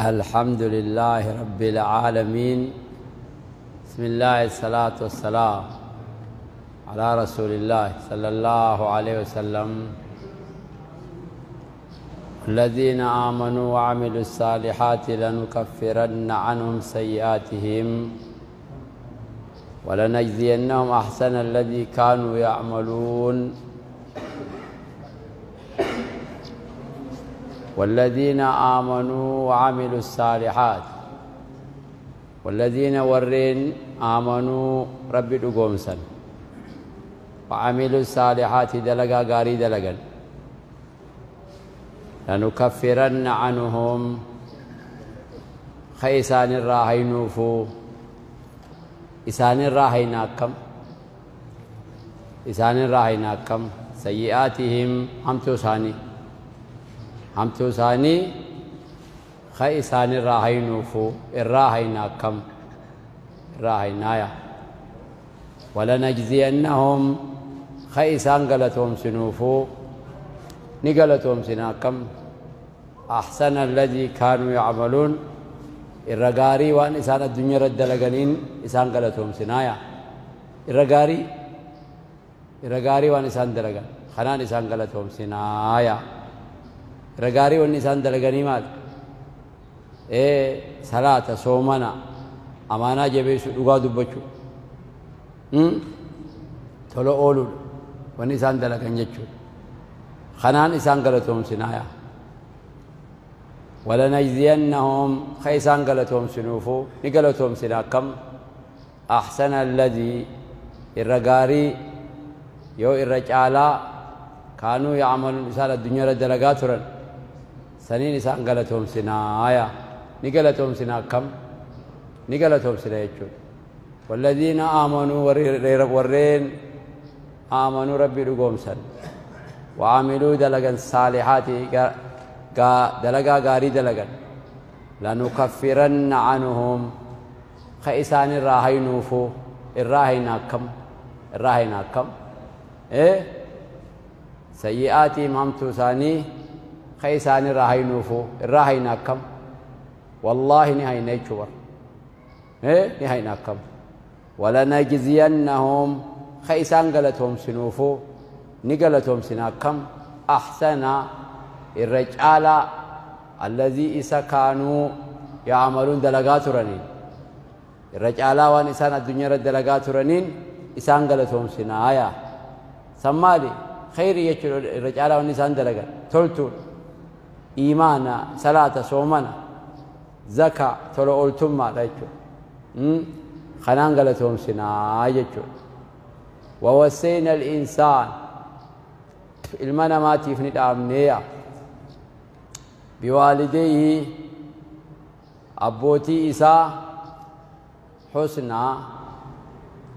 الحمد لله رب العالمين. بسم الله الصلاة والسلام على رسول الله صلى الله عليه وسلم. الذين آمنوا وعملوا الصالحات لنكفرن عنهم سيئاتهم ولنجزينهم أحسن الذي كانوا يعملون. والذين آمنوا وعملوا الصالحات، والذين ورين آمنوا ربي دقومسا وعملوا الصالحات دلقا غاري دلقا لنكفرن عنهم خيسان الراهينوفو إسان الراهيناكم إسان الراهيناكم سيئاتهم همتو ثاني همتو ثاني خيسان الراهينوفو الراهيناكم الراهينايا ولنجزينهم خيسان قلتهم سنوفو نقلتهم سناكم أحسن الذي كانوا يعملون. الرقاري وان إسان الدنيا رد لغنين إسان قلتهم سنايا الرقاري الرقاري وان إسان دلغن خنان إسان قلتهم سنايا الرقاري وان إسان دلغني مال إيه صلاة صومنا أمانا جبيسو لغا دبچو تلو أولو وان إسان دلغن جچو خنان إسان قلتهم سنايا ولنجزينهم خيسان قلتهم سنوفو نقلتهم سناكم أحسن الذي الرقاري يو الرجالا كانوا يعملون إسان الدنيا ردلقاترا سنين إسان قلتهم سنايا نقلتهم سناكم نقلتهم سنايا. والذين آمنوا ورين آمنوا ربي رقوم سن وعملوا دلقا صالحات دلقا غاري دلقا لنكفرن عنهم خيسان الراهينوفو الراهيناكم الراهيناكم إيه سيئاتهم همتو ثاني خيسان الراهينوفو الراهيناكم والله نهاينا يجبر إيه نهايناكم ولنجزينهم خيسان قلتهم سنوفو نقلتهم سناكم أحسن الرجال الذي إذا كانوا يعملون دلقات رنين الرجال وان إسان الدنيا دلقات رنين إسان قلتهم سنايا سمالي خير يجر الرجال وان إسان دلقات تلتو إيمانا صلاة صومنا زكاة تلو ألتما رجل خنان قلتهم سنايا ووسينا الإنسان ilma namaatiif ni dhaabneeya biwaalidayhi abbootii isaa xusnaa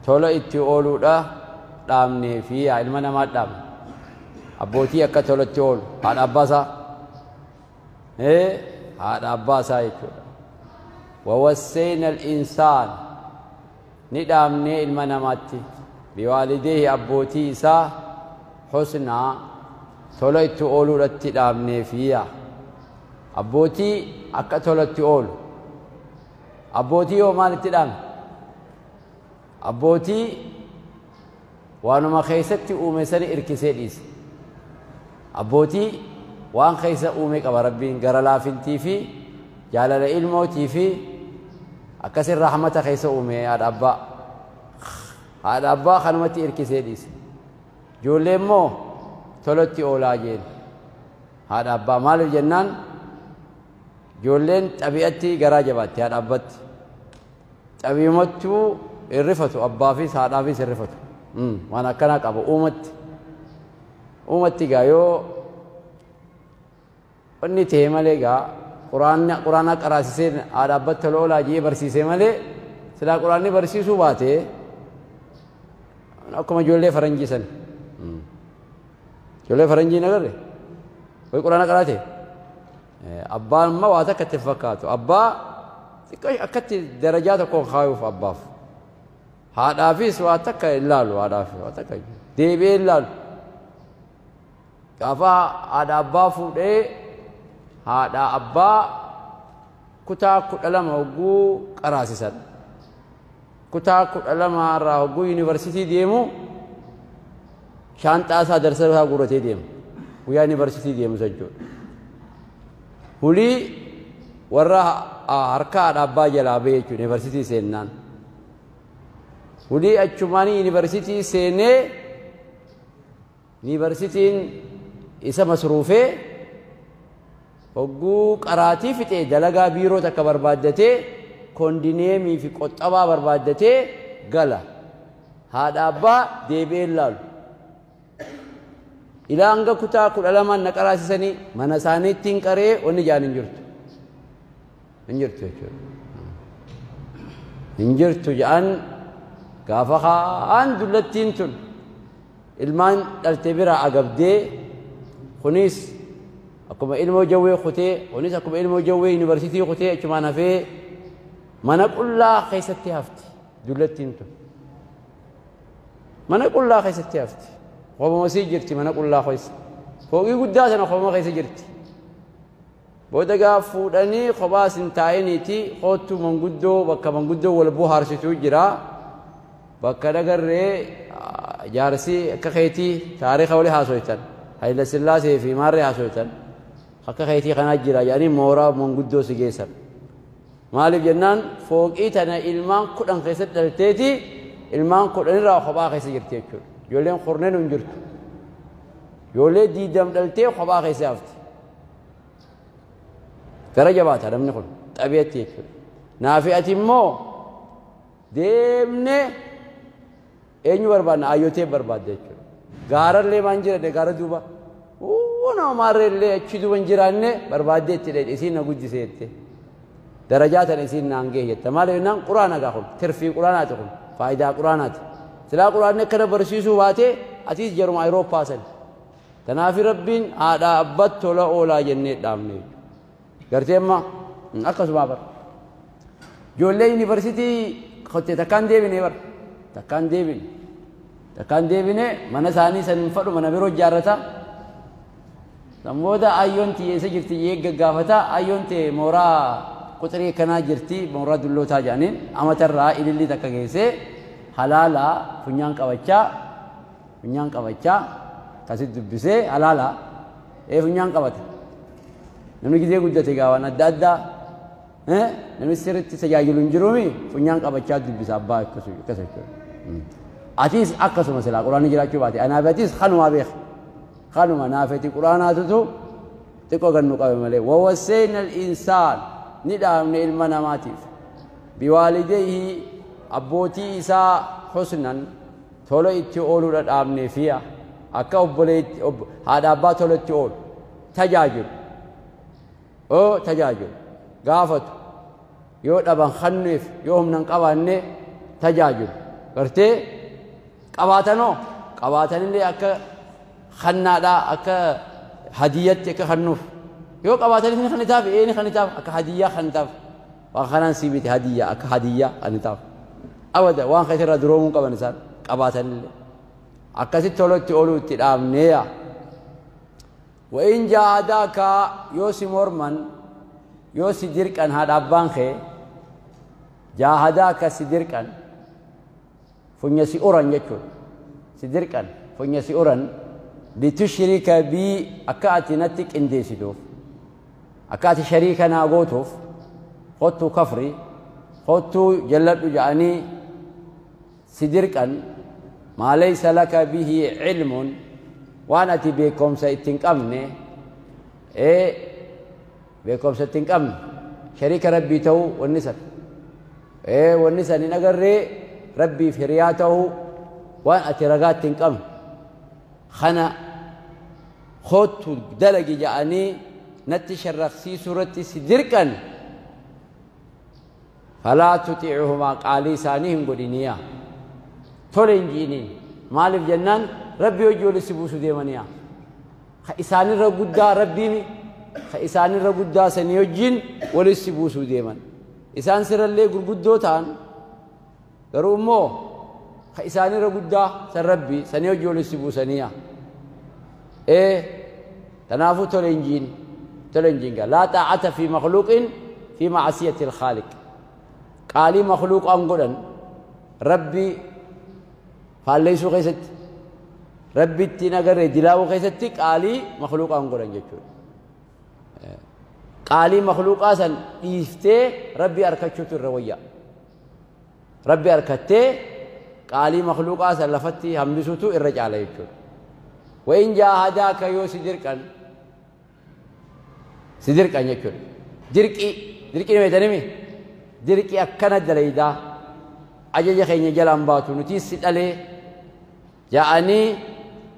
tola itti ooluudha dhaabneefi ilma namaa dhaabne abbootii akka tolatti oolu haadha abbaasaa haadha abbaasaa jechuudha. Wawassayna al-insaan ni dhaabnee ilma namaatti biwaalidayhi abbootii isaa xusnaa tola itti ooluudhatti dhaabneefiya abbootii akka tolatti oolu abbootii yoo maal itti dhaabne abbootii waanuma keessatti uume sani irkisee dhiise abbootii waan keessa uume qaba rabbiin gara laafintii fi jaalala ilmootii fi akkasin rahmata keessa uume haadha abbaa haadha abbaa kanumatti irkisee dhiise ijoollee immoo tolatti oolaa jeen haadha abbaa maaliif jennaan ijoolleen xabi'atti garaa jabaatti haadha abbaatti xabiimattuu hirrifatu abbaafis haadhaafis hirrifatu waan akkanaa qaba uumatti uumatti gaa yoo inni ta'e malee gaa quraana qaraasisee haadha abbaatti tola oolaa jee barsiisee malee silaa quraanni barsiisuu baate akkuma ijoollee faranjii san ijoollee faranjii hin agarre wayi quraana qaraate abbaan immoo waa takka itti fakkaatu abbaa xiqqoo akkatti darajaa tokkoon kaayuuf abbaaf haadhaafis waa takka hin laalu haadhaaf waa takka deebi'ee hin laalu gaafa haadha abbaa fuudhee haadha abbaa Kutaa 12 hogguu qaraasisan. Kutaa 12 irraa hogguu yuunivarsiitii deemu shaanxaa isaa darsa isaa guuratee deema. Guyyaa yuunivarsiitii deemu jechuudha. Hulii warra harka haadha abbaa jalaa ba'e jechuudha yuunivarsiitii seennaan. Hulii achumaan yuunivarsiitii seenee yuunivarsiitiin isa masruufee hogguu qaraatii fixee dalagaa biiroo takka barbaaddatee kondineemii fi qoxxabaa barbaaddatee gala. Haadha abbaa deebi'ee laalu. Ilaa hanga kutaa 12 na qaraasisanii mana isaaniitti hin qaree wanni jaan hin jirtu. Hin jirtu jechuudha. Hin jirtu ja'an gaafa kaan dullattiin tun ilmaan dhalte bira agabdee kunis akkuma ilmoo jawwee kutee kunis akkuma ilmoo jawwee yuunivarsiitii kutee achumaan hafee mana qullaa keessatti hafti dullattiin tun. Mana qullaa keessatti hafti. Qobama sii jirti mana qullaa keessa. Fooqii guddaa sana qobama keessa jirti. Booda gaaf fuudhanii kophaas hin taa'iniiti koottuu manguddoo bakka manguddoo wal bohaarsituu jira. Bakka dhagarree jaarsi akka keetii taariika walii haasoytan. Hayila Sillaasee fi maarree haasoytan. Akka keetii kanaa jira jedhanii mooraa manguddoo si geessan. Maaliif jennaan fooqii tana ilmaan 10 keessatti dhalteeti ilmaan 10 irraa kophaa keessa jirti jechuudha. Ijoolleen kurneen hin jirtu. Ijoollee 20 dhaltee kophaa keessa hafti. Gara jabaata namni kun xabi'atti jechuudha. Naafi ati immoo deemnee eenyu barbaadna ayyotee barbaadda jechuudha. Gaarallee maan jira gaara duuba. Nama maarreellee achi duuba hin jiraanne barbaaddee itti dheedhe isiin na guddise jette. Darajaa tana isiin naan gahe jette. Maaliif jennaan quraana gaa kun tirfii quraanaati kun faayidaa quraanaati. Silaa quraanni akkana barsiisuu baatee atiis jaruma Awurooppaa san. Kanaaf Rabbiin haadha abbatti tola oolaa jennee dhaabne jechuudha. Gartee amma akkasuma bara. Ijoollee yuunivarsiitii kottee takkaan deebine bara. Takkaan deebine. Takkaan deebine mana isaanii san hin fadhu mana biroo ijaarrata. San booda ayyoon tiyya isa jirti jee gaggaafata. Ayyoon ta'e mooraa quxirii akkanaa jirti mooraa dullootaa jedhaniin amatarraa ilillii takka geessee halaalaa funyaan qabachaa akkasitti dubbisee halaalaa funyaan qabata. Namni gizee guddate gaa waan adda addaa namni sirriitti tajaajilu hin jiruumi funyaan qabachaa dubbisa abbaa akkas jechuudha. Atis akkasuma silaa quraanni jiraachuu baate anaaf atis kanumaa beeka. Kanuma naafeti quraanaatutu xiqqoo gannu qabe malee. Wawassayna al-insaan ni dhaabne ilma namaatiif. Biwaalidayhi abbootii isaa husnan tola itti ooluudha dhaabnee fiya. Akka obboleetti haadha abbaa tola itti oolu tajaajilu. Tajaajilu gaafatu yoo dhaban kanneef yoo humna hin qabaanne tajaajilu. Gartee qabaatanoo qabaatanillee akka kannaadhaa akka hadiyyatti akka kannuuf yoo qabaatanis ni kannitaaf ni kannitaaf akka hadiyyaa kannitaaf waan kanaan sii miti hadiyyaa akka hadiyyaa kannitaaf abada waan keessa irraa duroomuu qaban isaan qabaatanillee akkasitti tolatti ooluu itti dhaabneeya. Wa'in jaahadaaka yoo si morman yoo si dirqan haadha abbaan kee jaahadaaka si dirqan funya si uran jechuudha si dirqan funya si uran litushrika bii akka ati natti qindeessituuf akka ati shariika naa gootuuf kottuu kafri kottuu jalladhu jedhanii si dirqan maa laysa laka bihi cilmun waan ati beekumsa itti hin qabne beekumsa itti hin qabne shariika rabbii ta'uu wanni san wanni san hin agarree rabbiif hiriyaa ta'uu waan ati ragaa itti hin qabne kana kottu dalagi jedhanii natti sharraqsiisuu irratti si dirqan falaa tutiicuhumaa qaalii isaanii hin godhiniya tole hin ji'iniin maaliif jennaan rabbii hojii walitti si buusuu deemaniya ka isaanirra guddaa rabbiimi ka isaanirra guddaa sanii wajjin walitti si buusuu deeman isaan sirrallee gurguddoo ta'an garuu immoo ka isaanirra guddaa san rabbii sanii hojii walitti si buusaniya kanaafuu tole hin jiin gaa laa xaa'ata fi makhluuqin في معصية الخالق. قالي مخلوق أنقلن ربي فالليسو خيست ربي تنقر دلاو خيست قالي مخلوق أنقلن جتشون. قالي مخلوق أصلا إفتي ربي أركتشوت الروية ربي أركتي قالي مخلوق أصلا لفتي همدسوتو الرجع على يجتشون. وإن جاهداك يو سدركا سدركا يجتشون. دركي دركي نمي دركي أكنا دليدا أجج خيني جلان باتو نتي سدالي جاءني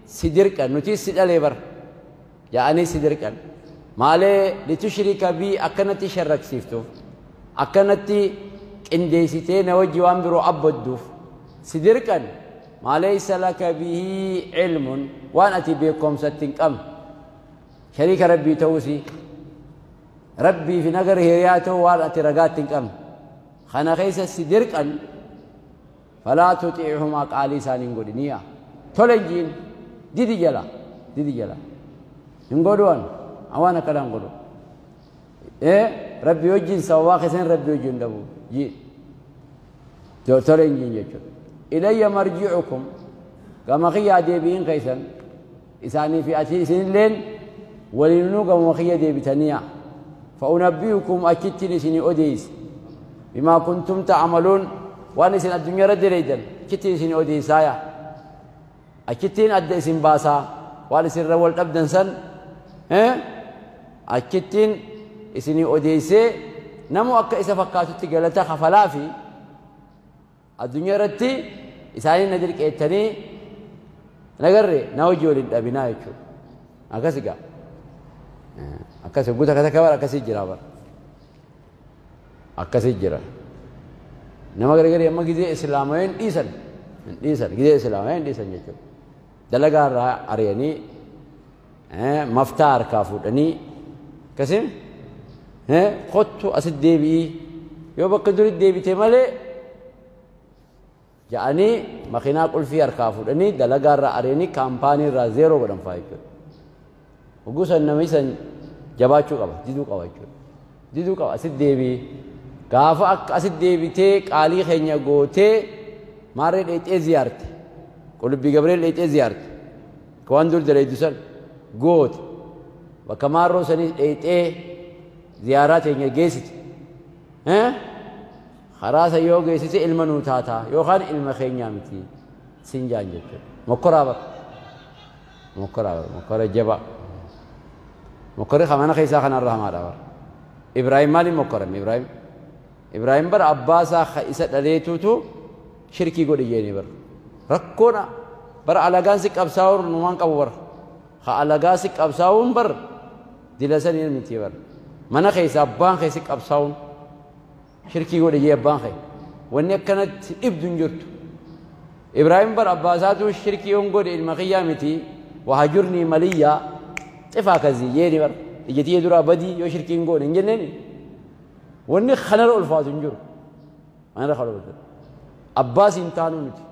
سدركا نتي سدالي بر جاءني سدركا مالي لتشرك بي أكنتي شرك سيفتو أكنتي إنديسيتي نوجي وانبرو أبدوف سدركا ما ليس لك به علم وأنا بكم ستنكم شريك ربي توسي ربي في نقر هرياته وأنا رقات تنكم خنا خيس سدركا فلا تطيعهما قالي سانين قدنيا تولنجين ديدي جلا ديدي جلا نقولون أوانا كلام قولوا إيه ربي يوجين سوا خسن ربي يوجين دبو جي تولنجين يجون إلي مرجعكم كما خيا ديبين خيسن إساني في أتي سنين لين ولنو كما خيا ديبتنيا فأنبئكم أكتني سني أديس بما كنتم تعملون. وأنا سن الدنيا رد ريدن كتني سني أديس آيا أكتين أدي سن باسا وأنا سن رول أبدن سن أكتين سني أديس نمو أك إسا فكاتو تجلتا خفلافي الدنيا ردتي إساني ندرك إتني نقري نوجه للأبناء يشوف أكاسيكا أكاسي قلت كذا كبر أكاسي جرا بر أكاسي جرا نما قري أما كذي إسلامين إيسان إيسان كذي إسلامين إيسان يشوف دلقا را أريني مفتار كافودني كسيم خطو أسد ديبي يوبا قدر الديبي تمالي جاني مخينا قل في أركافودني دلقا را أريني كامباني را زيرو قدام فايكو وقوسا نميسا جباتشو قبا جدو قبا جدو قبا أسد ديبي كافا أسد ديبي تي قالي خينيا قوتي ماري ليت إزيارتي قلبي جبريل ليت إزيارتي كواندول دليدوسن قوت وكمارو سني ليت إيه زيارات هي جيست ها خلاص يو جيست علم نوتاتا يو خان علم خينيا متي سنجان جت مكرا مكرا مكرا جبا مكرا خمانة خيسا خان الرحمن بر إبراهيم مالي مكرم إبراهيم إبراهيم بر عباسا خيسا دليتو شركي قول يجيني بر ركونا بر على جانسك أبصار نوان كبر خ على جانسك أبصار بر دلسان يمتي بر منا خيس أبان خيسك أبصار شركي قول يجي أبان خي وإن كانت ابن جرت إبراهيم بر عباساتو الشركي ينقول المخيامتي وهجرني مليا تفاكزي يجي بر يجي يدور أبدي يو شركي ينقول إنجنني وإن خنر ألفاظ نجر أنا خلو بدر عباس إنتانو نتي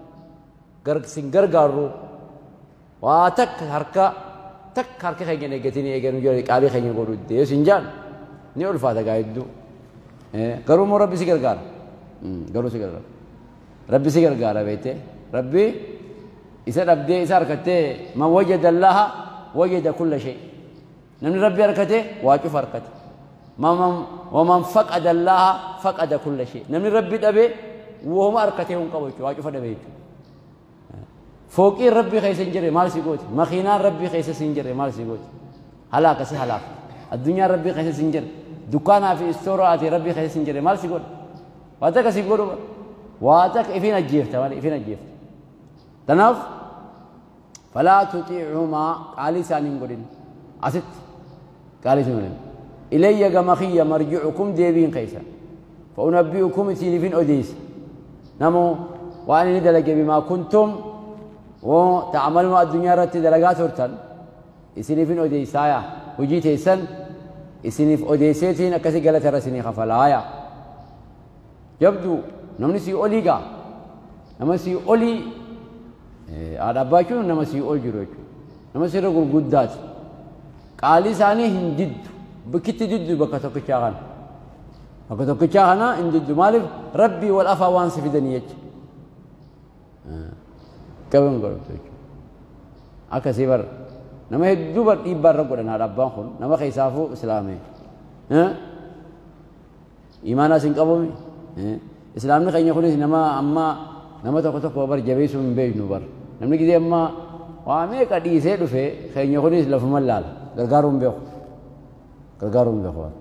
سنغرغارو واتك هركا تك هركا خيجن اجتني اجن جوري قالي خيجن غورو دي سنجان ني الفاظ قايدو غرو مو ربي سيغرغار غرو سيغرغار ربي سيغرغار بيته ربي إذا ربي إذا ركته ما وجد الله وجد كل شيء نمن ربي ركته واجف ركته ما ومن فقد الله فقد كل شيء نمن ربي دبي وهم ركته هم قبوچ واجف دبي فوقي ربي خيس سنجري مال سيقوت مخينا ربي خيس سنجري مال سيقوت هلاك سي هلاك الدنيا ربي خيس سنجر دكانا في استوراتي ربي خيس سنجري مال سيقوت واتك سيقول واتك إفينا الجيف تمام إفينا الجيف تنف فلا تطيعهما قالي سانين قولين أست قالي سانين إلي جمخية مرجعكم ديبين خيسا فأنبئكم سينفين أديس نمو وأنا ندلق بما كنتم وتعملوا الدنيا رتي درجات ورتن إسنفين أوديسايا وجيت إسن إسنف أوديسيتين أكسي جلت رسني خفلايا يبدو نمنسي أوليغا نمسي أولي هذا باكون نمسي أول جروج نمسي رجل قدات قالي ساني هندد بكت جد بكتك شغان Bakka tokkichaa kana hin diddu maaliif rabbii wal afaa waan si fidanii jecha. Qaban godhatu jechuudha. Akkasii bar nama hedduu bar dhiibbaa irra godhan haadha abbaan kun nama keessaafuu islaamee. Imaanaas hin qabumi. Islaamni keenya kunis nama amma nama tokko tokko bar jabeessuu hin beeknu bar. Namni gizee amma waa meeqa dhiisee dhufe keenya kunis lafuma laala gargaaruu hin beeku. Gargaaruu hin beeku bar.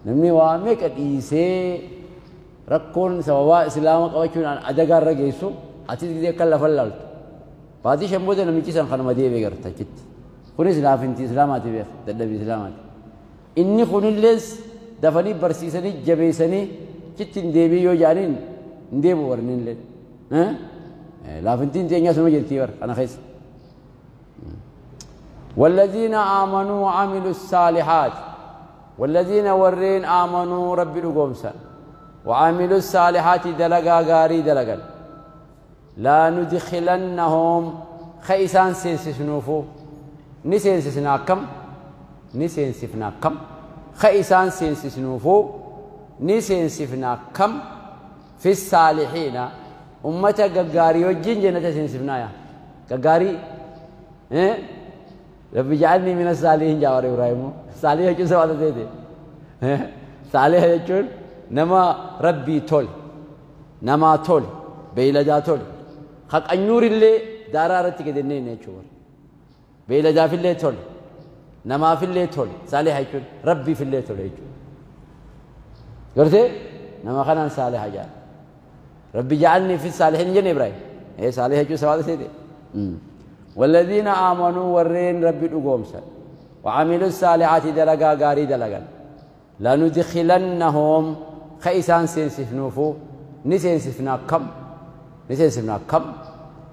Namni waa meeqa dhiisee rakkoon sababaa islaama qabachuudhaan adagaa irra geessu atis gizee akka lafa laaltu. Baatii shan booda namichi san kanuma deebi'ee garta achitti. Kunis laafinti islaamaati beeka dadhabii islaamaati. Inni kunillees dafanii barsiisanii jabeessanii achitti hin deebi'in yoo jedhaniin hin deebi'u warri illee. Laafintiin teenyaa suma jirtii bara kana keessa. والذين آمنوا وعملوا الصالحات والذين ورين آمنوا ربي لقومسا وعملوا الصالحات دلقا غاري دلقا لا ندخلنهم خيسان سينسسنوفو نسينسسنا كم نسينسفنا كم خيسان سينسسنوفو نسينسفنا كم في الصالحين أمة غاري وجين جنة سينسفنا يا غاري إيه ربي جعلني من الصالحين جاور إبراهيم صالح يجون سواد زيد صالح يجون نما ربي تول نما تول بيلدا تول حق النور اللي دارارتك دنين يجور بيلدا في اللي تول نما في اللي تول صالح يجون ربي في اللي تول يجون قلت نما خلنا صالح جاء ربي جعلني في الصالحين جن إبراهيم إيه صالح يجون سواد زيد والذين آمنوا ورين ربي لقومسا وعملوا الصالحات دلقا غاري دلقا لندخلنهم خيسان سينسفنوفو نسينسفنا كم نسينسفنا كم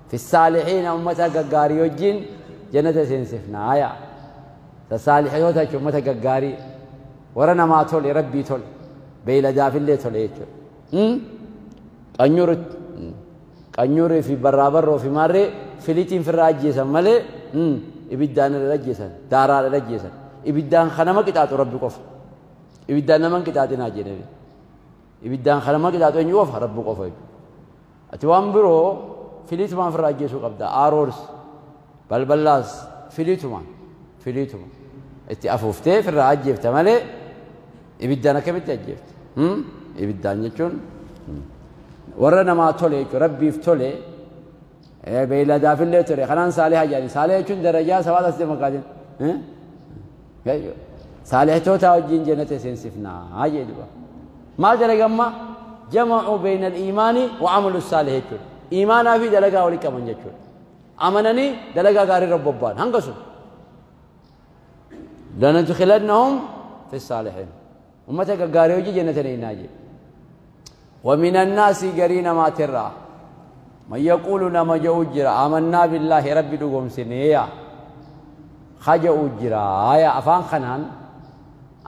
في الصالحين أمتا غاري وجين جنة سينسفنا آيا الصالحين أمتا غاري ورنا ما تولي ربي تولي بيلا في اللي تولي قنيورت قنيوري في برابر وفي ماري فليتين في الراجيسان مالي إبدان الراجيسان دارا الراجيسان إبدان خنما كتاتو ربي قف إبدان نمان كتاتي ناجي نبي إبدان خنما كتاتو إني وف ربي قف أتوان برو فليت ما في الراجيسو قبدا آرورس بلبلاس فليتو ما إتي أفوفتي في الراجيفت مالي إبدان كم تجيفت إبدان يجون ورنا ما تولي ربي فتولي بيلا دافل اللي تري خلان صالح يعني صالح يكون درجة سواد أسد مقادين صالح توتا وجين جنة سنسفنا هاي دبا ما درجة ما جمعوا بين الإيمان وعمل الصالح يكون إيمانا في درجة ولي كمان يكون أمنني درجة غاري رببان هنقصوا لندخلنهم في الصالحين ومتى غاري وجي جنة ناجي ومن الناس قرين ما ترى من يقول نما جوجرا آمنا بالله ربي لقوم سنيا خجا أجرا يا أفان خنان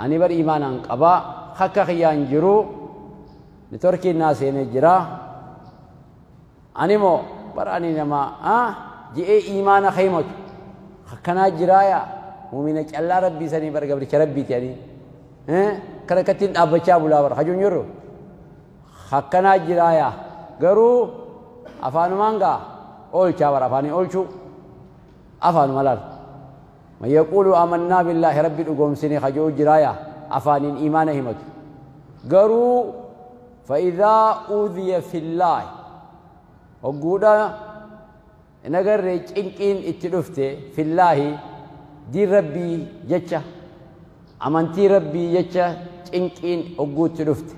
أني بر إيمانا قبا خك خيان جرو نتركي الناس ينجرا أني مو بر أني نما جي إيمانا خيمت خكنا جرايا مؤمنك الله ربي سني بر قبل ربي تاني كركتين أبچا بولا بر خجون يرو خكنا جرايا غرو أفانو مانغا أولشا ور أفاني أولشو أفانو ملال من يقول آمنا بالله ربي لقوم سني خجو جرايا أفانين إيمانهم غرو فإذا أوذي في الله وقودا نغر چنكين اتلفته في الله دي ربي جچا أمانتي ربي جچا چنكين وقود تلفته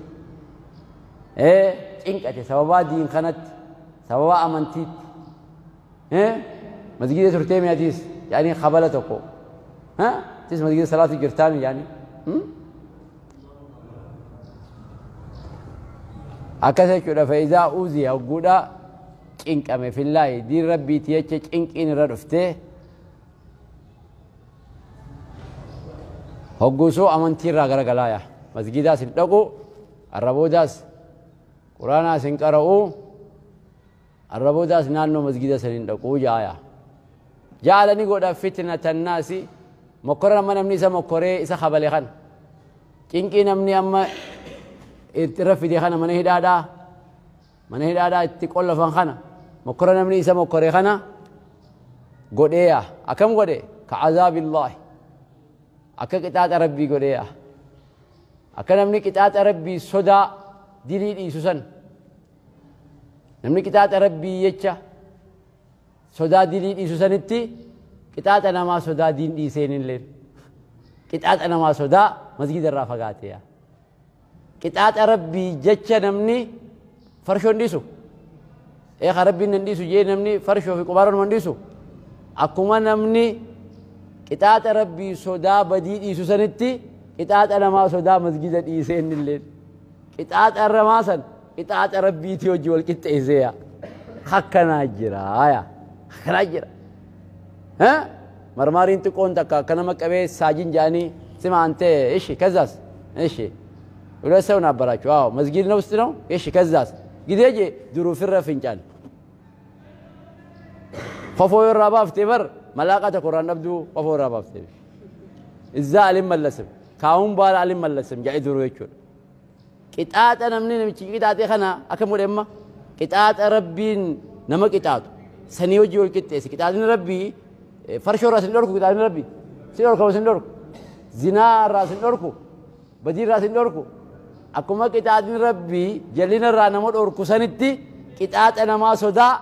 إيه چنكته سببا دين خنت سببا أمانتيت إيه مسجد ترتيم يا يعني خبلتكو ها تيس مسجد صلاة جرتامي يعني أكثر كذا فإذا أوذي أو جودا إنك أم في الله دين ربي تيجي إنك إن رفته هجوسو أمانتي راجع جلايا مسجد سنتقو الربوداس قرآن سنقرأو الربوداس نانو مسجد سنتقو جايا جعلني قد فتنة الناس مقرر من أمني سمقري إذا خبلي خن Cinqii namni amma itti raffide kana mana hidhaadhaa mana hidhaadhaa itti qollafan kana mokkora namni isa mokkore kana godheeya. Akkam godhe? Ka cazaabillaahi, akka qixaaxa rabbii godheeya. Akka namni qixaaxa rabbii sodaa dilii dhiisu san, namni qixaaxa rabbii jecha sodaa dilii dhiisu sanitti qixaaxa namaa sodaa diin dhiiseen illeen qixaaxa namaa sodaa masgida irraa fagaateeya. Qixaaxa rabbii jecha namni farshoo hin dhiisu. Eeqa rabbiin hin dhiisu jee namni farshoo fi qubaara hin dhiisu. Akkuma namni qixaaxa rabbii sodaa badii dhiisu sanitti qixaaxa namaa sodaa masgida dhiiseen illeen qixaaxa namaa san qixaaxa rabbiitii hojii wal qixxeesseeya. Akkanaa jira, akkanaa jira. Marmaariin xiqqoon takka akka nama qabee saajin jedhanii ስማ አንተ እሺ ከዛስ እሺ ሁለት ሰው ነበራችሁ። አዎ መስጊድ ነው ውስጥ ነው። እሺ ከዛስ ጊዜ ድሩ ፍረ ፍንጫን ቆፎ irraa baaftee bar malaaqa tokko irraan dhabduu qofoo irraa baaftee እዛ አልመለስም ከአሁን በኋላ አልመለስም jedhe duruu jechuudha. Qixaaxa namni namichi qixaaxee kana akkam godhe amma qixaaxa rabbiin nama qixaaxu sanii hojii wal qixxeesse. Qixaaxni rabbii farshoo irraa sin dhorku, qixaaxni rabbii si dhorkamu sin dhorku, zinaa irraa sin dhorku, badii irraa sin dhorku. Akkuma qixaaxni rabbii jalina irraa nama dhorku sanitti qixaaxa namaa sodaa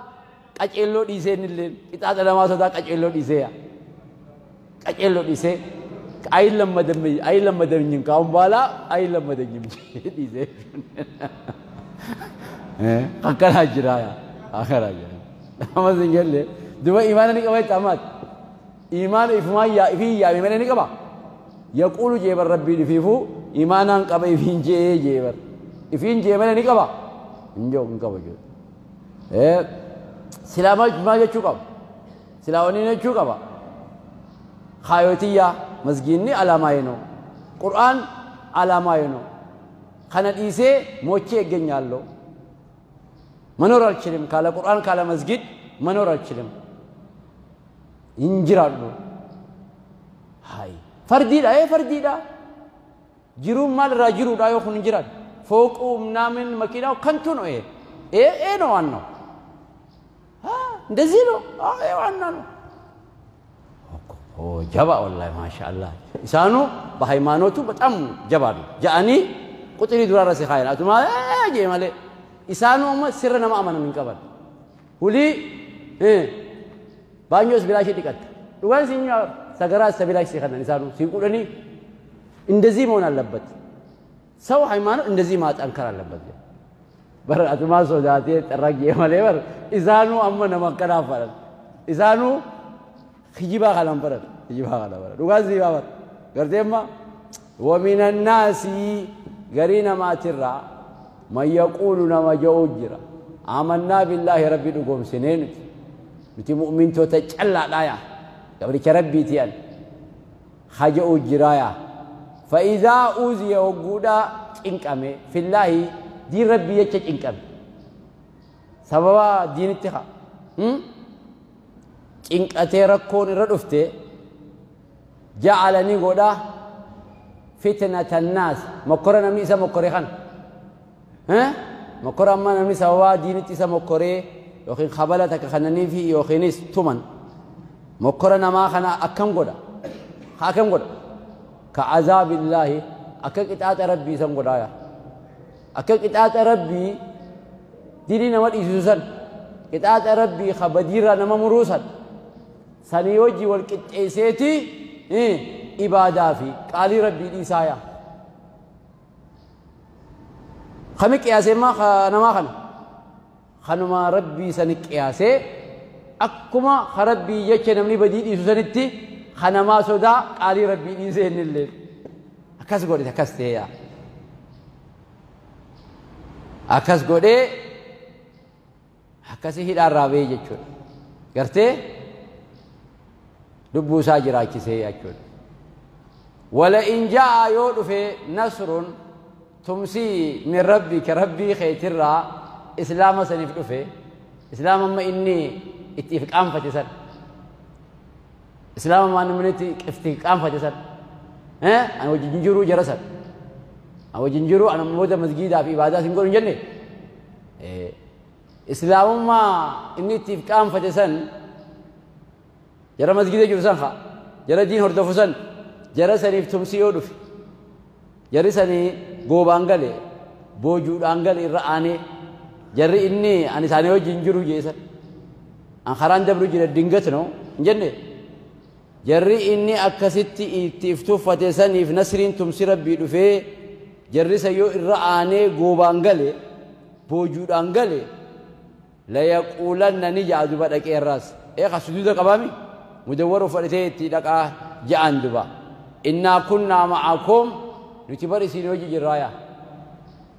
qaceelloo dhiisee innillee qixaaxa namaa sodaa qaceelloo dhiisee qaceelloo dhiisee አይለመደኝም ካሁን በኋላ አይለመደኝም dhiisee akkanaa jira, akkanaa jira. Amma sin galle duba imaana ni qaba jetta ammaati imaana ifumaan yaa ifii yaame malee ni qaba. Yaquulu jee bar rabbiin ifiifuu imaanaan qaba ifiin jee jee bar ifiin jee malee ni qaba hin jiru, hin qaba jiru. Silaa maal jechuu qaba? Silaa wanni jechuu qaba kaayotiyyaa masgiinni alaamaayee ነው, ቁርአን አላማዬ ነው። kana dhiisee ሞቼ እገኛለሁ። መኖር አልችልም፣ ካለ ቁርአን ካለ መስጊድ መኖር አልችልም። hin jiraadhu. Hay fardiidha, ee fardiidha. Jiruun maal irraa jiruudha yoo kun hin jiran? ፎቁ ምናምን መኪናው ከንቱ ነው። ይሄ ይሄ ነው ዋናው። እንደዚህ ነው፣ ይሄ ዋና ነው። ጀባ ወላሂ ማሻአላህ ኢሳኑ በሃይማኖቱ በጣም ጀባ ነው። ጀአኒ ቁጥሪ ዱራ ረሲ ኻይን አቱማ ጄ ማለ ኢሳኑ ማ ሲረ ነማ አመነ ምን ቀበል ሁሊ ባኞስ ቢላሽ ዲቀት ዱጋን ሲኛ ሰገራ ሰቢላሽ ሲከነን ኢሳኑ ሲቁደኒ እንደዚህ መሆን አለበት። ሰው ሃይማኖት እንደዚህ ማጠንከር አለበት። በር አቱማ ሶዳቴ ጠራግ ማለ በር ኢሳኑ አመ ነማ ከናፈረን ኢሳኑ kijibaa kanan baran, kijibaa kana baran, dhugaan sii baafan garteemma. ومن الناس garii namaatirraa man yaquulu nama ja'uu jira آمنا بالله rabbi dhugoomsinee nuti nuti mu'mintoota callaadhaa yaa gabricha rabbiiti an haja'uu jiraa yaa. فإذا أوذي وجودا cinqame في الله diin rabbii jecha cinqame sababa diinitti haa cinqatee rakkoon irra dhufte ja'ala ni godha fitnata annaas mokkora namni isa mokkore kana mokkora amma namni sababa diinitti isa mokkoree yookiin kabala takka kananii fi yookiinis tuman mokkora namaa kana akkam godha? Akkam godha? Ka azaabillaahi, akka qixaaxa rabbii isan godhaaya. Akka qixaaxa rabbii dilii nama dhiisisu san, qixaaxa rabbii ka badiirraa nama muruu san sanii wajji wal qixxeesseeti ibaadaa fi qaalii rabbii dhiisaaya. Kami qiyaasee maa namaa kana kanuma rabbii sani qiyaasee akkuma ka rabbii jecha namni badii dhiisu sanitti kanamaa sodaa qaalii rabbii dhiisee innillee akkas godhe, akkas ta'eeya akkas godhee akkasi hidhaarraa bahee jechuudha. Gartee lubbuu isaa jiraachisee jechuudha. ولئن جاء yoo dhufe نصر tumsi من ربك rabbii keetirraa islaama saniif dhufe, islaama amma inni itti if qaanfate san, islaama amma namni itti qaanfate san ani wajjin jiruu jara san An wajjin jiru an ammoota masgiidaa fi ibaadaa sin godhu hin jenne. Islaamummaa inni ittiif qaanfate san jara masgiida jiru san haa jara diin hordofu san jara saniif tumsi yoo dhufe jarri sanii goobaan gale boojuudhaan gale irra aanee jarri inni an isaanii wajjin jiru jeesan an karaan dabru jira dingat no hin jenne jarri inni akkasitti itti iftuffate saniif nasriin tumsi rabbii dhufee jarri san yoo irra aanee goobaan gale boojuudhaan gale layaquulanna ni ja'a duba dhaqee irraas ka sujuuda qabaami mudawwaru fudhatee itti dhaqaa ja'an duba innaa kunnaa ma'akum nuti bar isin hojii jirraaya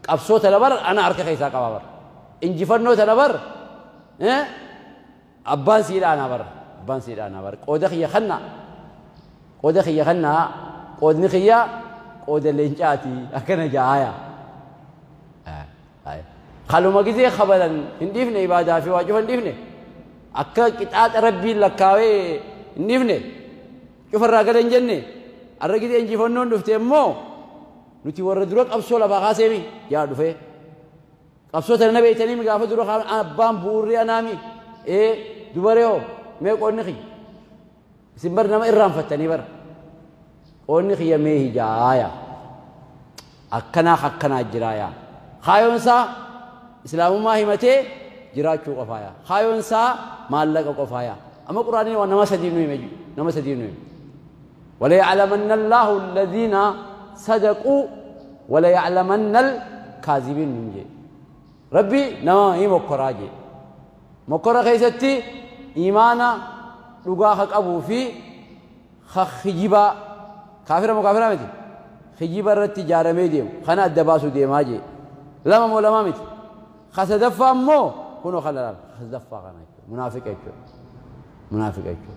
qabsoo tana bar ana harka keessaa qaba bar injifannoo tana bar abbaan siidhaanaa bar abbaan siidhaanaa bar qooda kiyya kannaa qooda kiyya kannaa qoodni kiyya qooda leencaati akkana ja'aaya kaluma gizee kabalan hin dhiifne ibaadaa fi waa cufa hin dhiifne akka qixaaxa rabbiin lakkaawee hin dhiifne cufarraa gala hin jenne arra gizee injifannoon dhufte immoo nuti warra dura qabsoo lafaa kaaseemi yaa dhufee qabsoo tana na beeytanii gaafa dura abbaan bu'uurri anaami ee dubaree hoo mee qoodni kiyya isin bar nama irraanfattanii bara qoodni kiyya mee hijaaya akkanaa akkanaa jiraaya kaayoon isaa islaamummaa himatee jiraachuu qofaaya kaayoon isaa maallaqa qofaaya amma quraaniin waan nama sadii nu hime nama sadii nu hime وليعلمن الله الذين صدقوا وليعلمن الكاذبين نجي ربي نما هي مكراجي مكرا خيستي إيمانا لغا حق أبو في خجيبا كافر مكافر متي خجيبا رتي جارمي ديم خنا الدباسو ديماجي لما مو لما متي خسدفا مو كنو خلال خسدفا خنا منافق ايكو منافق ايكو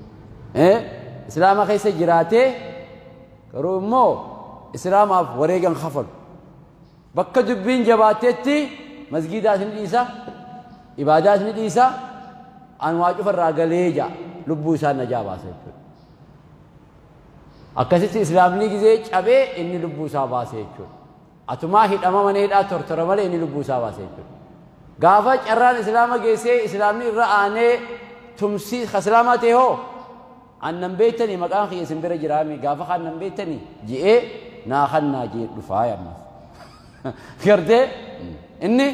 إيه إسلام خيس جراته كرو مو إسلام أف وريقن خفل بك دبين جباتتي مسجدات نديسا عبادات نديسا أنواع فراغليجا لبوسا نجابا سيكون أكثر إسلام نيجي أبي إني لبوسا باسيكون أتما هيد أمام نيد أتر ترى مالي إني لبوسا باسيكون غافة أران إسلام جيسي إسلام ني رآني تمسي خسلامته هو أن بيتني مكان خي سنبر جرامي غافة خان بيتني جي ناخن ناجي رفايا ما خيرته إني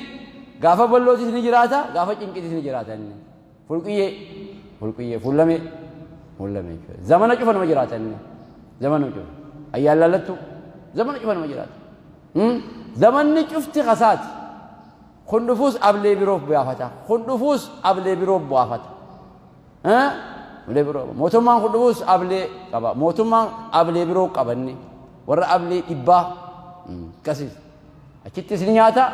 غافة بلوتي سنجراتا غافة إنكتي سنجراتا إني فلقية فلقية فلمي فلمي زمانه شوف أنا مجراتا إني زمانه شوف أيا لالتو زمانه شوف أنا مجراتا زمان شفت خسات خندفوس أبلي بروف بيافتا خندفوس أبلي بروف بيافتا ها أبلي بروف موتومان خندفوس أبلي كبا موتومان أبلي بروف كبني ورا أبلي إبا كسيس أكيد سنياتا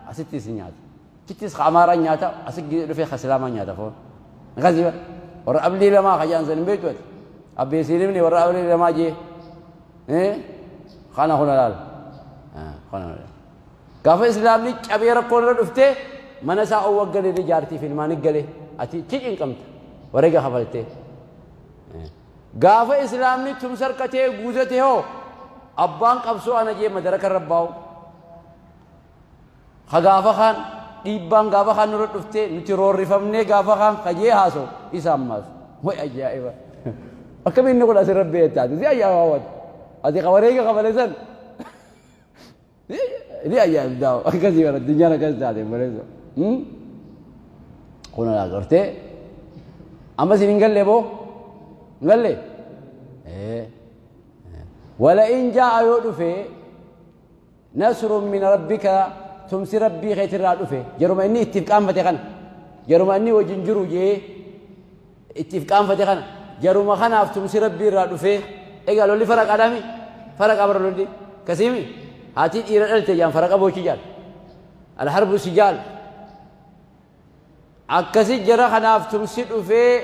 أستي سنياتا كتيس خمارة نياتا أسق رفيق خسلامة نياتا فون غزيبة ورا أبلي لما خجان سن بيتوت أبي سيرمني ورا أبلي لما جي إيه خانا خنا لال خانا لال كافي إسلام لي أبي ركون رفته من سا أول قلي رجارتي في الماني قلي أتي تيجين كمت ورجع خفلته كافي إسلام لي تمسر كتير جوزته هو أبان قبصو أنا جي مدرك الرباو خجافة خان إبان غافة خان نور رفته نترور رفمني غافة خان خجيه هاسو إساماس وي أجائبة أكمل نقول أسر ربي يتعدي زي أيام عوض هذه خواريك قبل دي أيام داو كذي الدنيا أنا كذا تعدي بريزو كنا لا قرتي أما سنين قال لي بو قال لي إيه ولئن جاء يؤدفي نصر من ربك تمسي ربي خير الرادفه جرم إني اتفقان فتخن جرم إني وجنجرو جي اتفقان فتخن جرم خنا تمسي ربي الرادفه إيه قالوا لي فرق آدمي فرق أبر لودي كسيمي هاتي إيران التجان فرق أبو شجال الحرب سجال عكسي جرا خنا تمسي رفه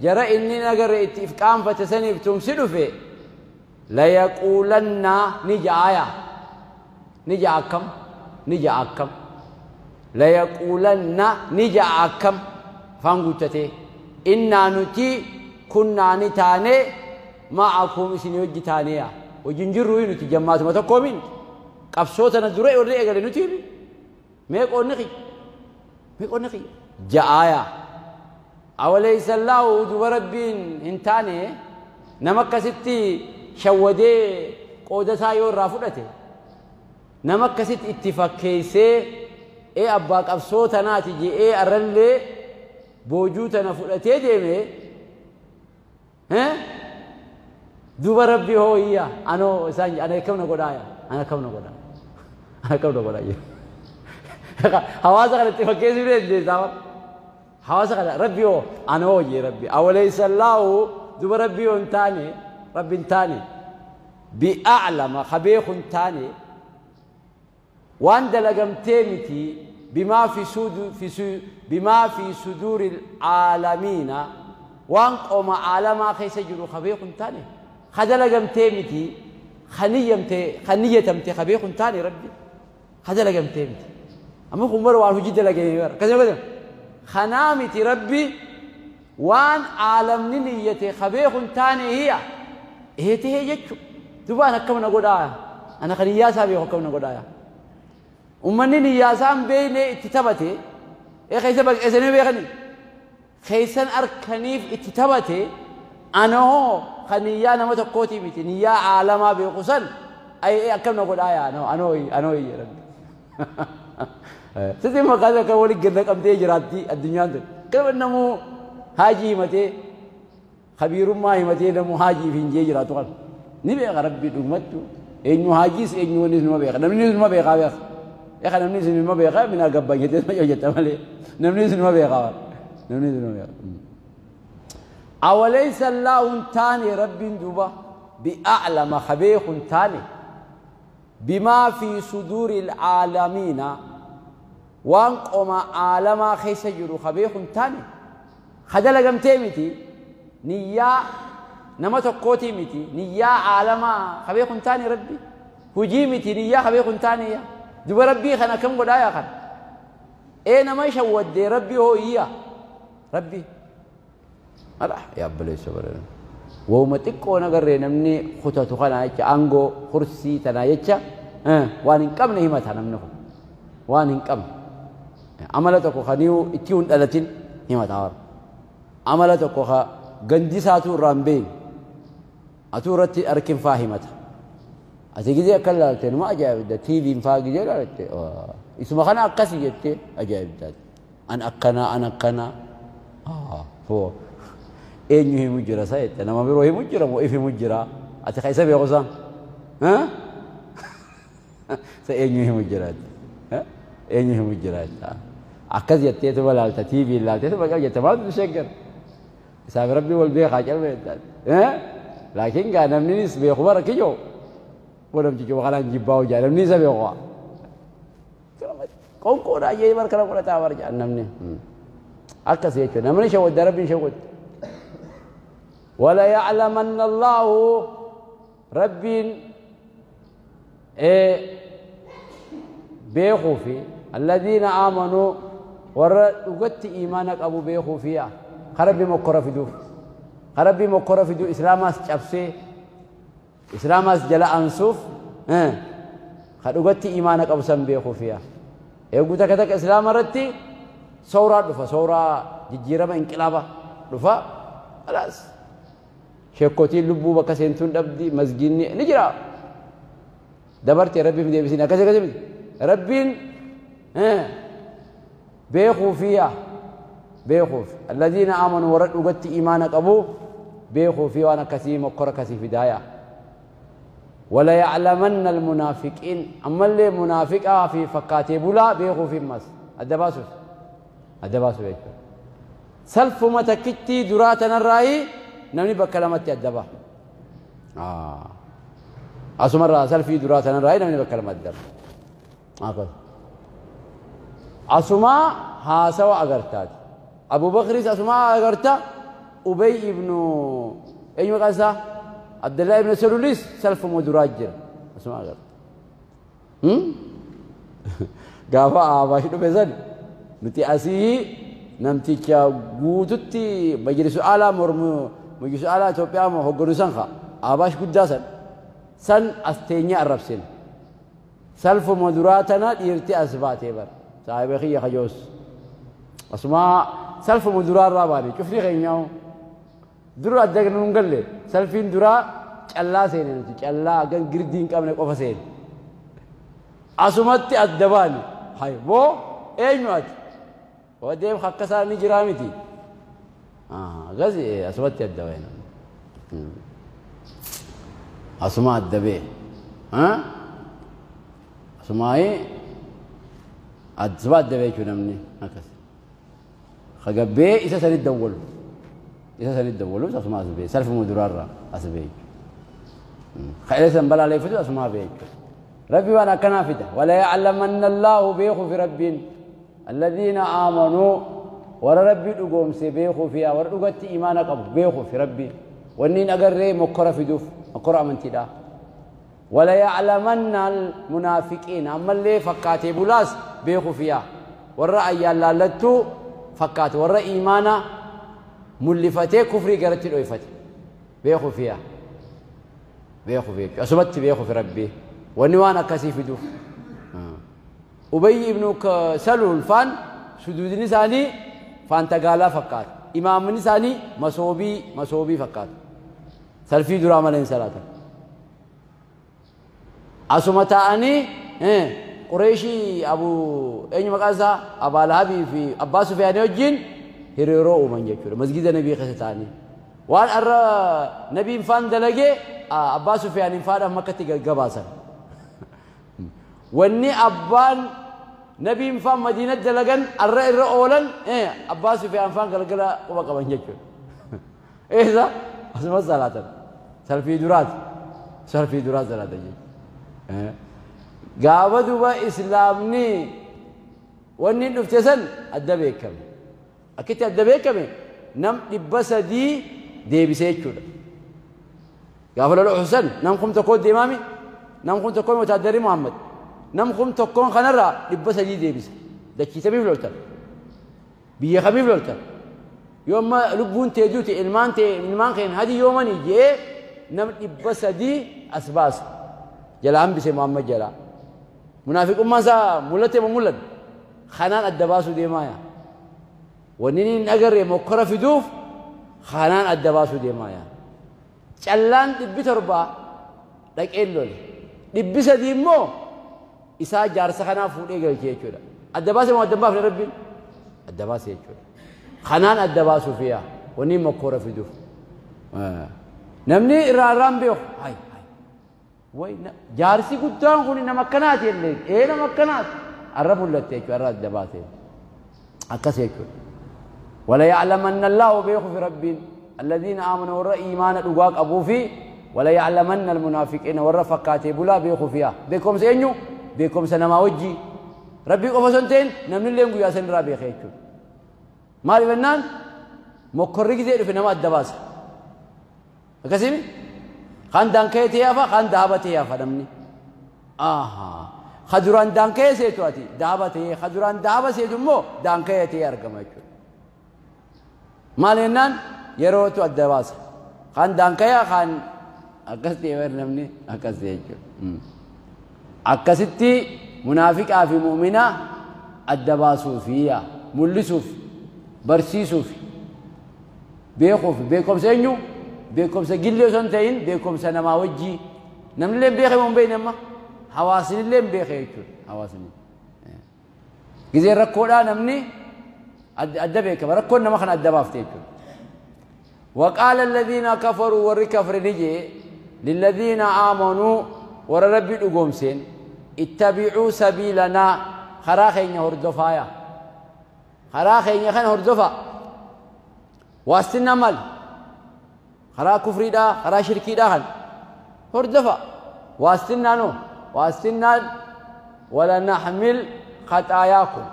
جرا إني نجر اتفقان فتسني تمسي رفه لا يقولن نجايا نجاكم نجاكم لا يقولن نجاكم فانغوتته إنا نتي كنا نتاني معكم سنوجتانيا وجنجروا نتي جماعة ما تقومين Qabsoo tana dura warri eegale nuti himi. Meeqoonni kiyya? Meeqoonni kiyya? Ja'aaya. Awalaysa Allaahu duba Rabbiin hin taane nama akkasitti shawwadee qooda isaa yoo irraa fudhate, nama akkasitti itti fakkeessee ee abbaa qabsoo tanaati je'ee arrallee boojuu tana fudhatee deeme, duba Rabbi hooyya anoo isaan ana akkam na godhaaya, ana akkam na godhaa, ana akkam na godhaa jedhu. Hawaasa kana itti fakkeessuu dandeessaa. Hawaasa kana Rabbi hoo ana hoo jee Rabbi. Awalaysa Allaahu duba Rabbi hoo hin taane, Rabbi hin taane, bi'a'lama ka beeku hin taane, waan dalagamtee miti, bimaa fi sudu fi su bimaa fi suduuril aalamiina waan qoma aalamaa keessa jiru ka beeku hin taane, ka dalagamtee miti, ka niyyamte, ka niyyatamte ka beeku hin taane Rabbi, ka dalagamtee miti. Amma kun bara waan hojii dalagame bara akkasuma akkasuma kanaa miti Rabbi waan aalamni niyyate ka beeku hin taane hiya ee tahee jechu. Duba an akkam na godhaa, ana kan niyyaa isaa beeku akkam na godhaa? Ummanni niyyaa isaa hin beekne itti taphate, ee keessa baqeessanii beekanii keessan arkaniif itti taphate, ana hoo kan niyyaa nama tokkootii miti niyyaa aalamaa beeku san ay akkam na godhaa yaa anoo anoo anoo Rabbi. Sitti maqaan akka waliin gad naqamtee jiraatti addunyaan tun. Kana namuu haajii himatee kabiirummaa himatee namuu haajiif hin jee jiraatu kana. Ni beeka Rabbi dhugumattu eenyu haajiis eenyu wannis numa beeka, namni numa beekaa beeka. Eeka namni isin numa beekaa minaa gabbaan jettee nama jetta malee namni isin numa beekaa, namni isin numa beeka. Awalaysa Allaahu hin taane Rabbiin duuba bi'a'lama ka beeku hin taane bimaa fi suduuril aalamiina waan qoma aalamaa keessa jiru ka beeku hin taane, ka dalagamtee miti niyyaa nama tokkootii miti niyyaa aalamaa ka beeku hin taane Rabbi, hujii miti niyyaa ka beeku hin taane yaa duba Rabbii kan akkam godhaa yaa kana ee nama shawwaddee Rabbi hooyya Rabbi mala yaa obboleessa bareedu wooma xiqqoo nagarree namni kutatu kana jecha aangoo kursii tanaa jecha waan hin qabne himata namni kun, waan hin qabne amala tokko kaniyu itti hin dhalatin himata warra amala tokko ka gandisaatu irraa hin beekne atuu irratti arkin faa himata. Ati gizee akka ilaalte numa ajaa'ibda, TV'n faa gizee ilaalte isuma kana akkasi jettee ajaa'ibdaati. An akkanaa an akkanaa hoo eenyu himu jira sa jette, nama biroo himu jira moo if himu jira? Ati ka isa beeku san sa eenyu himu jira, eenyu himu jira akkas jetteetuma laalta, TV ilaalteetuma jette maaltu shaggar isaaf Rabbi wal beekaa calma jettaan. Laakiin gaa namninis beeku bara kiyyoo boo namtichi kanaan jibbaa hojjaa namni isa beeku qoonqoodhaa jee bara kana godhataa bara jedhan namni akkas jechuudha. Namni shawwadda Rabbiin shawwadda. Wala ya'lamanna Allaahu Rabbiin beekuu fi alladhiina aamanuu warra dhugatti iimaana qabu beekuu fi ka Rabbi mokkora fiduuf, ka Rabbi mokkora fiduu islaamaas cabsee islaamaas jala ansuuf ka dhugatti iimaana qabu san beekuu fi eeguu takka takka islaama irratti sooraa dhufa, sooraa jijjiirama inqilaaba dhufa, khalaas sheekotiin lubbuu bakka seentuun dhabdi, masgiinni ni jira dabarte Rabbiif deebisin akkasii akkasii miti Rabbiin beekuu fi beekuuf alladhiina aamanu warra dhugatti iimaana qabu beekuu fi waan akkasii mokkora akkasii fidaaya. Wala ya'lamanna almunaafiqiin ammallee munaafiqaa fi fakkaatee bulaa beekuu fi ammas adda baasuuf adda baasuuf jechuudha. Salfuma takkittii duraa tanarraayi namni bakka lamatti adda ba'a. Asumarraa salfii duraa tanarraayi namni bakka lamatti adda ba'a. Asumaa haasawa agartaati. Abu Bakris asumaa agarta, Ubay ibnu eenyu maqaan isaa Abdullah ibn Salulis salfuma duraa jira. Asumaa agarta. Gaafa Abaash dhufe san nuti asii namticha guututti majlisu alaa mormu, majlisu alaa Itoophiyaa hogganu san ka Abaash guddaa san san as teenyee arrabsine. Salfuma duraa tana dhiirti as baatee bara. Saahiba kiyya kajoos. Asuma salfuma duraa irraa baane cufni keenyaa dura adda nuun galle salfiin duraa callaa seene nuti callaa gan girdii hin qabne qofa seene. Asumatti adda baane. Hay boo eenyu ati? Wadeem akka isaa ni jiraa miti. Gasi asumatti adda baane. Asuma adda bee. Asumaayee asuma adda bee jechuun namni akkas. Kagabbee isa sanit dawwalu. Isa sanit dawwalu asuma as bee salfuma duraarraa as bee jechuudha. Ka san balaaleeffatu asuma bee jechuudha. Rabbi waan akkanaa fida. Wala ya'lamanna Allaahu beeku fi Rabbiin alladhiina aamanuu warra Rabbi dhugoomse beekuu fi warra dhugatti imaana qabu beekuu fi Rabbi. Wanni hin agarree mokkora fiduuf mokkora amantiidha. Wala ya'lamanna almunaafiqiin ammallee fakkaatee bulaas beekuu fiyaa warra ayyaan laallattuu fakkaate warra imaana mul'ifatee kufrii garatti dhoyfate beekuu fiyaa beekuu fi asumatti beekuu fi Rabbi wanni waan akkasii fiduuf. Ubayyi ibnu Saluul faan suduudni isaanii faantagaalaa fakkaata. Imaamni isaanii masoobii fakkaata. Salfii duraa malee hin salaatan. Asuma taa'anii Qureeshii Abu eenyu maqaan isaa Abaa Lahabii fi Abbaa Sufiyaanii wajjin hiriiroo uuman jechuudha. Masgida Nabii keessa taa'anii. Waan har'a Nabiin faan dalagee Abbaa Sufiyaaniin faadhaaf Makkatti gaggabaasan. Wanni abbaan Nabiin faan Madiinatti dalagan har'a irra oolan Abbaa Sufiyaan faan galgala quba qaban jechuudha. Eessa? Asuma salaatan. Salfii duraati. Salfii duraa salaatan jechuudha. Gaafa duuba islaamni wanni dhufte san adda beekame. Akkitti adda beekame nam 300 deebisee jechuudha. Gaafa lola Uhud san nam 1000 deemaami. Nam 1000 wotaaddarri Muhammad. Nam 1000 kanarraa 300 deebise. Dachiisamiif loltan. Biyya kamiif loltan. Yoo amma lubbuun tee duute ilmaan tee ilmaan keen hadi yoomanii jee nam 300 as baasa. Jala hambise Muhammad jala. Munaafiqummaan isaa mul'ate moo mul'ate? Kanaan adda baasuu deemaa yaa. Wanni inni hin agarre mokkora fiduuf kanaan adda baasuu deemaa yaa. Callaan 700 dhaqeen lole. 300 immoo isaa jaarsa kanaa fuudhee galchee jechuudha. Adda baasee moo adda hin baafne Rabbiin? Adda baasee jechuudha. Kanaan adda baasuuf yaa wanni mokkora fiduuf. Namni irraa irraan beeku. Hay hay. Way jaarsi guddaan kun nama akkanaati illee. Ee nama akkanaati. Arra mul'atte jechuudha. Arra adda baasee. Akkas jechuudha. Wala ya'lamanna Allaahu beeku fi Rabbiin alladhiina aamanuu warra iimaana dhugaa qabuu fi wala ya'lamanna almunaafiqiina warra fakkaatee bulaa beeku fiyaa. Beekumsa eenyu? Beekumsa namaa wajjii. Rabbii qofa osoo hin ta'in namni illee guyyaa san irraa beeka jechuudha. Maaliif jennaan mokkorri gizee dhufe nama adda baasa. Akkasii kan daanka'ee ta'ee hafa kan daaba ta'ee hafa namni. Ka duraan daanka'ee seetu ati daaba ta'ee ka duraan daaba seetu immoo daanka'ee ta'ee argama jechuudha. Maal jennaan yerootu adda baasa. Kan daanka'ee kan akkas ta'e namni akkas ta'e jechuudha. Akkasitti munaafiqaa fi mu'mina adda baasuufi mul'isuuf barsiisuuf beekuuf beekumsa eenyu? Beekumsa gillee osoo hin ta'in beekumsa namaa wajjii. Namni illee beekee moo hin beekne amma? Hawaasni illee hin beekee jechuudha. Hawaasni. Gizeen rakkoodhaa namni adda beekama. Rakkoon nama kana adda baafte jechuudha. وقال الذين كفروا ور كفر نجي للذين آمنوا ور ربي دغومسين اتبعوا سبيلنا خرا خينيا هردفايا خرا خينيا خن هردفا واستنا مال خرا كفري دا خرا شركي دا خن هردفا واستنا نو واستنا ولا نحمل خطاياكم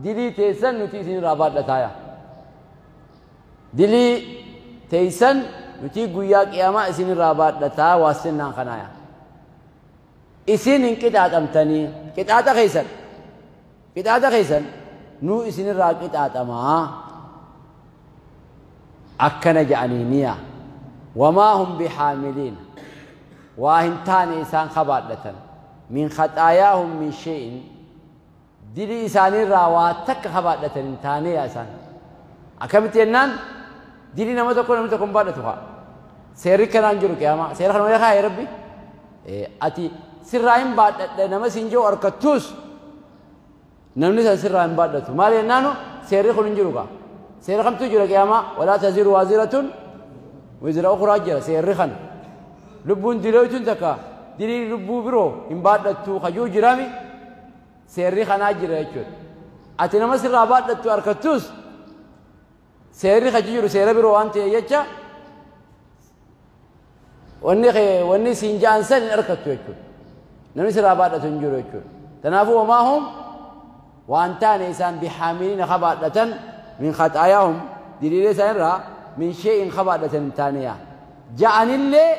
دلي تيسن نتي سين رابات لتايا دلي تيسن نتي غيا قيامة اسين رابات لتا واستنا خنايا اسين انقطاع امتني قطاع خيسن قطاع خيسن نو اسين را قطاع ما أكن جعنينيا وما هم بحاملين واهنتان إنسان خبات لتن Min khaxaayaahum min shay'in dilii isaaniirraa waa takka kabaadhatan hin taane yaa isaan. Akkamitti jennaan dilii nama tokko namni tokko hin baadhatu haa. Seerri kanaan jiru qiyaamaa. Seera kana malee kaa'e Rabbi. Ati sirraa hin baadhadha nama siin jiru harkattuus namni san sirraa hin baadhatu. Maal jennaanu seerri kun hin jiru kaa. Seera kamtu jira qiyaamaa? Walaa taziru waaziratun wizra ukhraa jira seerri kana. Lubbuun diloytuun takka dilii lubbuu biroo hin baadhattu kajuu jirami seerri kanaa jira jechuudha. Ati nama sirraa baadhattu harkattuus seerri kaji jiru seera biroo waan ta'e jecha wanni siin ja'an san hin harkattu jechuudha. Namni sirraa baadhatu hin jiru jechuudha. Kanaafuu wamaa hum waan taane isaan bihaamiliina kabaadhatan min khaxaayaahum diliilee isaanirraa min shee'in kabaadhatan hin taaneyaa. Ja'anillee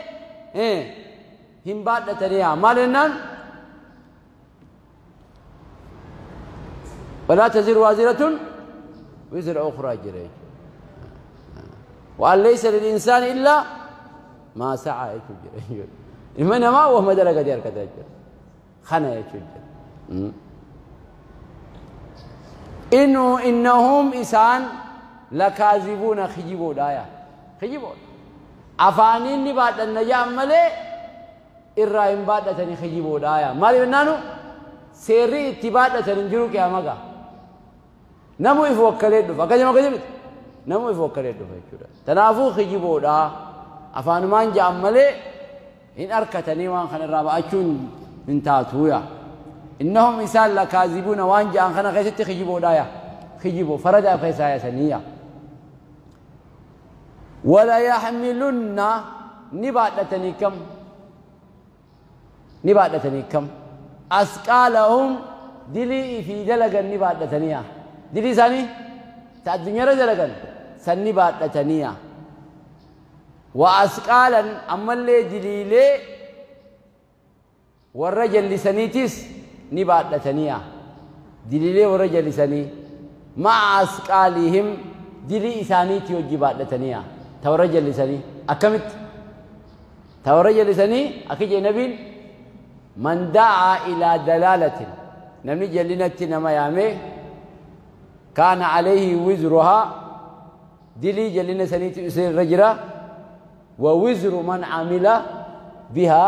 hin baadhataniyaa. Maal jennaan? Walaa taziru waaziratun wizra ukhraa jira jechuudha. وأن ليس للإنسان إلا ما سعى يجوج. إنما وهو ما دلق ديار كذا يجوج. خنا يجوج. إنهم إنسان لكاذبون خجبوا دايا خجبوا. أفانين نبات النجاة ملي إرائم بات تاني خجبوا دايا. مالي منانو سيري اتبات تاني يا مغا. نمو يفوكلت دفا كذا ما كذا نمو يفوكلت دفا يجوج. تنافو خجبوا دا أفانمان جاء ملي إن أركتني وان خن الرابع أشون من تاتويا. إنهم إنسان لكاذبون وان جاء خن خيست خجبوا دايا خجبوا فرد خيسايا سنية. ولا يحملن نباتني كم نباتني كم أسقالهم دلي في دلقا نباتنيا دلي ثاني تأدنيا دلقا سنباتنيا وأسقالا أما اللي دليلي والرجل لسنيتس نباتنيا دليلي والرجل لسني مع أسقالهم دلي إسانيتي وجباتنيا تورجل لسني أكمت تورجل لسني أكيد نبيل من دعا إلى دلالة نمي جلنة نما يامي كان عليه وزرها دلي جلنة سنيتي أسير رجرة ووزر من عمل بها